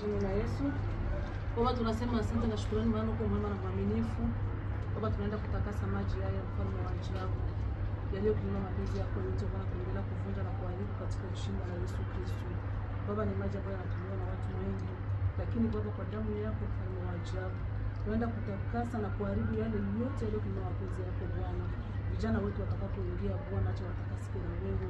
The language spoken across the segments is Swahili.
Jina la Yesu. Baba, tunasema asante na shukrani maana uko mwema na mwaminifu. Baba, tunaenda kutakasa maji haya, mfalme wa ajabu, yaliyo kinyume mapenzi yako yote, Bwana, tunaendelea kuvunja na kuharibu katika jina la Yesu Kristo. Baba, ni maji ambayo yanatumiwa na watu wengi, lakini Baba, kwa damu yako mfalme wa ajabu, tunaenda kutakasa na kuharibu yale yote yaliyo kinyume mapenzi yako Bwana. Vijana wetu watakapoingia Bwana, acha watakasike na wewe.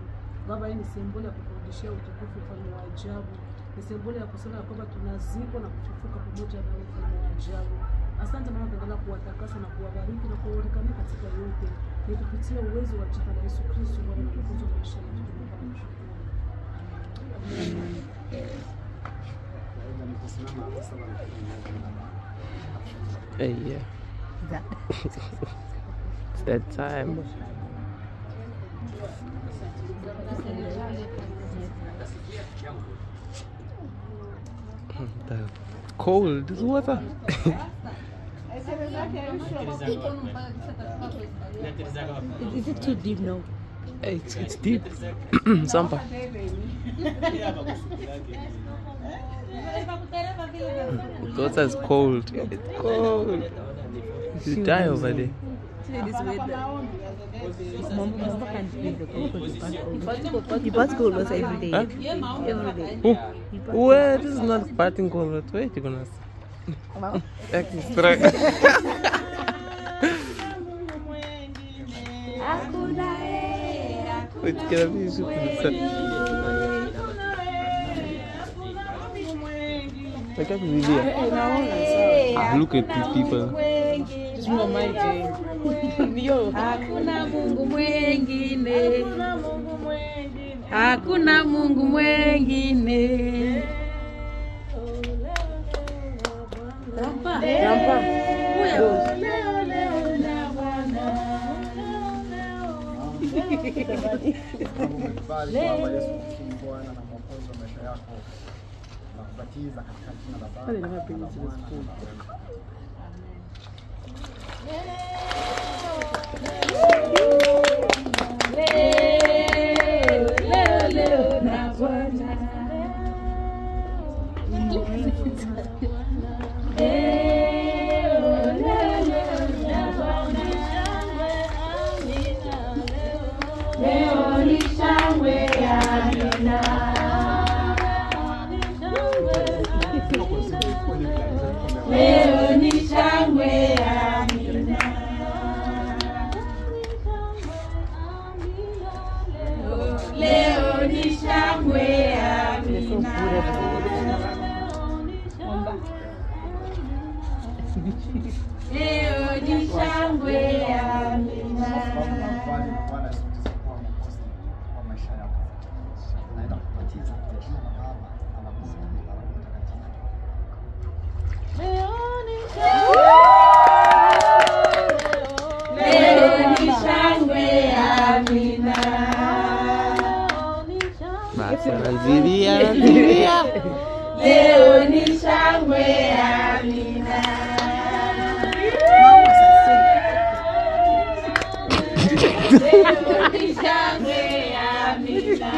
Baba, hii ni sembole ya kukurudishia utukufu mfalme wa ajabu. Ni sembole ya kusema kwamba tunazikwa na kufufuka pamoja na wewe mfalme wa ajabu. Asante maana tunaendelea kuwatakasa na kuwabariki na kuwaonekania katika yote. Ni kupitia uwezo wa jina la Yesu Kristo Bwana na Mwokozi wa maisha yetu tunakushukuru. Amen. Hey, yeah. It's that time. The cold is water. Is it too deep now? It's deep. Zampa. The water is cold. It's cold. You die over there. This weather. He baths cold water every day. Huh? Every day. Oh. Well, this is not bathing cold water. Wait, you're gonna extra. Wait, can I be super? I can't believe it. Look at these people. Hakuna Mungu mwengine. Hakuna Mungu mwengine. Rampa. Rampa. Kwamba Yesu Kristo ni Bwana na Mwokozi wa maisha yako, na kubatiza katika jina la Baba na la Mwana na la Roho Mtakatifu. Leo leo na Bwana. Leo leo na Bwana. Leo ni shangwe, amina. Leo ni shangwe, amina. Leo ni shangwe, amina. Leo ni shangwe, amina. Bwana Yesu Kristo kuwa Mwokozi wa maisha yako. Naenda kubatiza kwa jina la Baba na la Mwana na la Roho Mtakatifu. Leo ni shangwe, amina. Basi anzilia, anzilia. Leo ni shangwe, amina. Leo ni shangwe, amina.